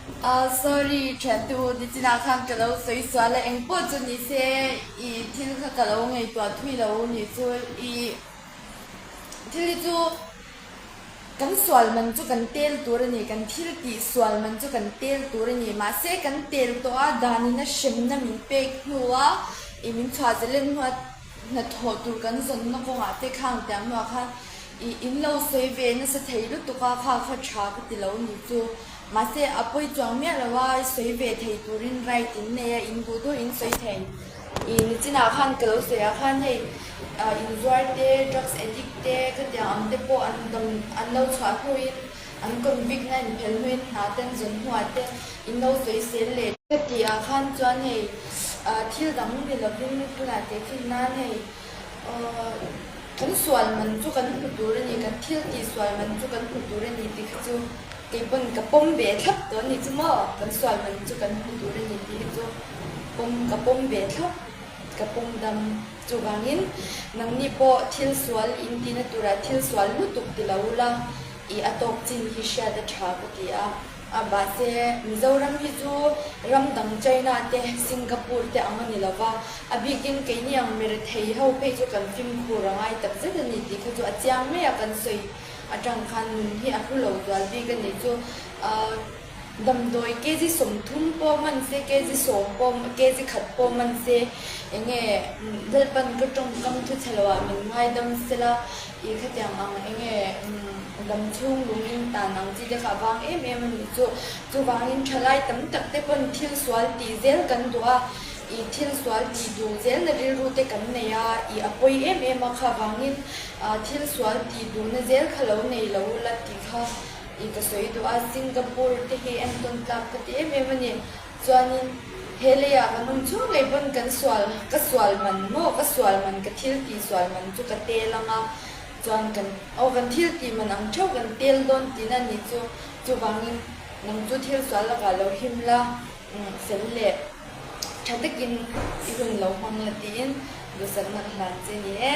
Ah sorry thiante u nichinah khan ka lo sawi sual a engpawh chu ni se i thil kha ka lo ngaihtuah thui lo ni chu i thil hi chu kan sual man chu kan tel tur a ni kan thil tih sual man chu kan tel tur a ni mahse kan tel tawh a danin a hremna min pek hnua i min chhuah zalen hnua hnathawh tur kan zawnna kawngah te khang tiang hnuah khan i in lo sawi ve nasa thei lutuk a kha kha tha ka ti lo ni chu. Mahse, a pawi chuang miah lo a, sawi ve thei turin right in nei a, in duh duh in sawi thei. I nichinah khan ka lo sawi ah khan hei inzuar te, drugs addict te khatiang ang te pawh an dam an lo chhuah hnuin an convict na in phel hnuin hna te an zawn hnuah te in lo sawi sel leh. Heti ah khan chuan hei thil dang ni lovin tunah tehkhin nan hei Kan sual man chu kan hmu tur a ni, kan thil tih sual man chu kan hmu tur a ni tih kha chu kei pawn ka pawm ve thlap tawh a ni chu maw? Kan sual man chu kan hmu tur a ni tih hi chu pawm ka pawm ve thlap, ka pawm dam. Chuvangin nangni pawh thil sual in tihna turah thil sual lutuk ti lo ula i a tawk chin hi hriat a tha ka ti a. A mahse, Mizoram hi chu ram dang China te, Singapore te ang a ni lo va, a bikin keini ang mirethei ho phei chu kan fimkhur a ngai tak zet a ni tih kha chu a chiang mai a, kan sawi atang khan nun hi a hlu lo zual bik a ni chu. Damdawi kg 30 pawh man se, kg 10 pawh, kg khat pawh man se, eng nge Lalpan ka tawngkam thu chhe loah min ngaidam sela i khatiang ang eng nge Dam chhung lungin tan ang chi te kha a vang em em a nih chu. Chuvangin thalai tam tak te pawn thil sual tih zel kan duh a, i thil sual tih duh zelna rilru te kan nei a, i a pawi em em a kha vangin thil sual tih duhna zel kha lo nei lo ula tih kha i ka sawi duh a. Singapore te hi entawn tlak ka ti em em a ni. Chuanin he leiah kan awm chhung ngei pawn kan sual, ka sual man maw, ka sual man, ka thil tih sual man chu ka tel ang a. Chuan kan aw kan thil tih man ang theuh kan tel dawn tihna a nih chu. Chuvangin nang chu thil sual lakah lo him la, fel leh tha takin i hun lo hmang la tiin duhsakna ka hlan che ni e.